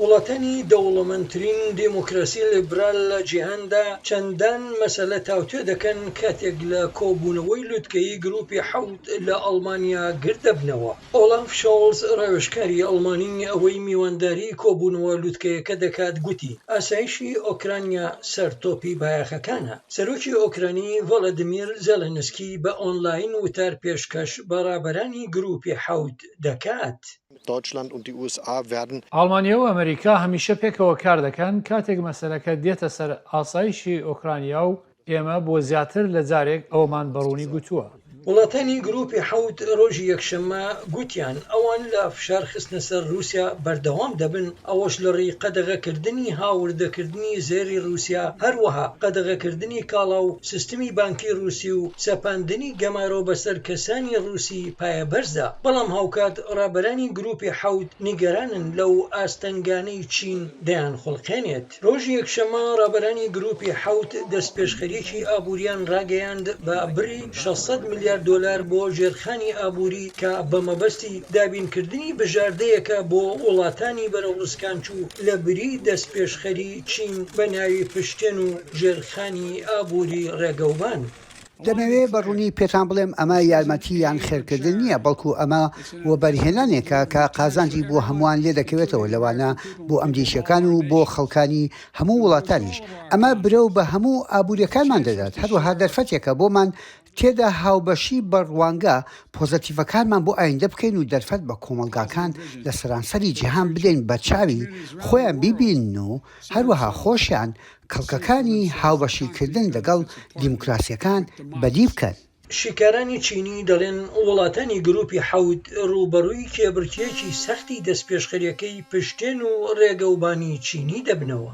وڵاتانی دەوڵەمەندترین دێموکراسی لیبرال لە جیهاندا چەندان مەسەلە تاوتوێ دەکەن کاتێک لە کۆبوونەوەی لوتکەیی گروپی حەوت لە ئەڵمانیا گرد دەبنەوە. ئۆلاف شۆڵز ڕاوێژکاری ئەڵمانی ئەوەی میوانداری کۆبوونەوە لوتکەیەکە دەکات گوتی ئاسایشی ئۆکرانیا سەر تۆپی بایەخەکانە. سەرۆکی ئۆکرانی ڤۆلۆدیمیر زێلێنسکی بە ئۆنلاین وتار پێشکەش بە ڕابەرانی گروپی حەوت دەکات. Deutschland und die USA werden. ئەڵمانیا و ئەمریکا هەمیشە پێکەوە کاردەکەن کاتێک مەسەلەکە دێتە سەر ئاسایشی ئۆکرانیا و ئێمە بۆ زیاتر لە جارێک ئەوەمان بە ڕوونی گوتووە. وڵاتانی گروپی حەوت ڕۆژی یەکشەممە گوتیان ئەوان لە فشار خستنە سەر ڕووسیا بەردەوام دەبن، ئەوەش لەڕێی قەدەغەکردنی هاوردەکردنی زێڕی ڕووسیا، هەروەها قەدەغەکردنی کاڵا و سیستمی بانکی ڕووسی و سەپاندنی گەمارۆ بەسەر کەسانی ڕووسی پایەبەرزدا، بەڵام هاوکات ڕابەرانی گروپی حەوت نیگەرانن لەو ئاستەنگانەی چین دەیانخوڵقێنێت. ڕۆژی یەکشەممە ڕابەرانی گروپی حەوت دەستپێشخەرییەکی ئابووریان ڕاگەیاند بە بڕی 600 ملیار دۆلار بۆ ژێرخانی ئابووری کە بە مەبەستی دابینکردنی بژاردەیەکە بۆ وڵاتانی بەرەو ڕسکانچوو لە بری دەستپێشخەری چین بە ناوی پشتێن و ژێرخانی ئابووری ڕێگەوبان. دەمەوێ بە ڕوونی پێتان بڵێم ئەمە یارمەتی یان خێرکردن نییە، بەڵکو ئەمە وەبەرهێنانێکە کە قازانجی بۆ هەمووان لێدەکەوێتەوە، لەوانە بۆ ئەمریکییەکان و بۆ خەڵکانی هەموو وڵاتانیش. ئەمە برەو بە هەموو ئابوورییەکانمان دەدات، هەروەها دەرفەتێکە بۆمان تێدا هاوبەشی بە ڕوانگە پۆزەتیڤەکانمان بۆ ئایندە بکەین و دەرفەت بە کۆمەڵگاکان لە سەرانسەری جیهان بدەین بە چاوی خۆیان بیبینن و هەروەها خۆشیان کەڵکەکانی هاوبەشیکردن لەگەڵ دیموکراسییەکان بەدی بکەن. شیکارانی چینی دەڵێن وڵاتانی گروپی حەوت ڕووبەڕووی کێبڕکێیەکی سەختی دەستپێشخەرییەکەی پشتێن و ڕێگەوبانی چینی دەبنەوە.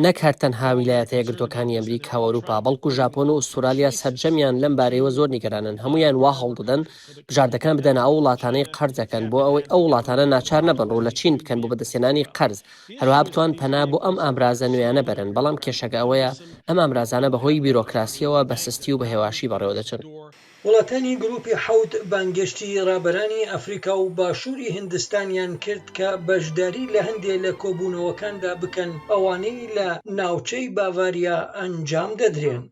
نەک هەر تەنها ویلایەتە یەکگرتووەکانی ئەمریکا و ئەوروپا، بەڵکو ژاپۆن و ئوستورالیا سەرجەمیان لەم بارەیەوە زۆر نیگەرانن، هەموویان وا هەوڵدەدەن بژاردەکان بدەنە ئەو وڵاتانەی قەرز دەکەن بۆ ئەوەی ئەو وڵاتانە ناچار نەبن ڕوو لە چین بکەن بۆ بەدەستهێنانی قەرز، هەروەها بتوان پەنا بۆ ئەم ئامرازە نوێیانە بەرن، بەڵام کێشەکە ئەوەیە ئەم ئامرازانە بەهۆی بیرۆکراسییەوە بە سستی و بە هێواشی بەڕێوەدەچن. وڵاتانی گروپی حەوت بانگێشتی ڕابەرانی ئەفریکا و باشووری هیندستانیان کرد کە بەشداری لە هەندێ لە کۆبوونەوەکاندا بکەن ئەوانەی لە ناوچەی باڤاریا ئەنجام دەدرێن.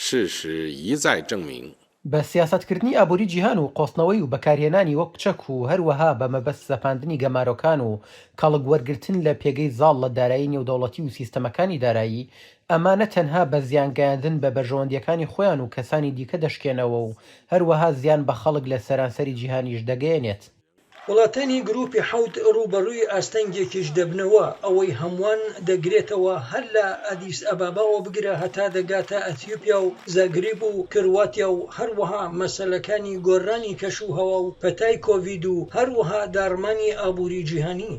事实一再证明。 بە سیاسەتکردنی ئابووری جیهان و قۆستنەوەی و بەکارهێنانی وەک چەک و هەروەها بە مەبەست سەپاندنی گەمارۆکان و کەڵک وەرگرتن لە پێگەی زاڵ لە دارایی نێودەوڵەتی و سیستەمەکانی دارایی، ئەمە نە تەنها بە زیان گەیاندن بە بەرژەوەندییەکانی خۆیان و کەسانی دیکە دەشکێنەوە و هەروەها زیان بە خەڵک لە سەرانسەری جیهانیش دەگەیەنێت. وڵاتانی گروپی حەوت ڕووبەڕووی ئاستەنگێکیش دەبنەوە، ئەوەی هەمووان دەگرێتەوە هەر لە ئەدیس ئەباباوە بگرە هەتا دەگاتە ئەتیوپیا و زاگریب و کرواتیا و هەروەها مەسەلەکانی گۆررانی کەش و هەوا و پەتای کۆڤید و هەروەها داڕمانی ئابووری جیهانی.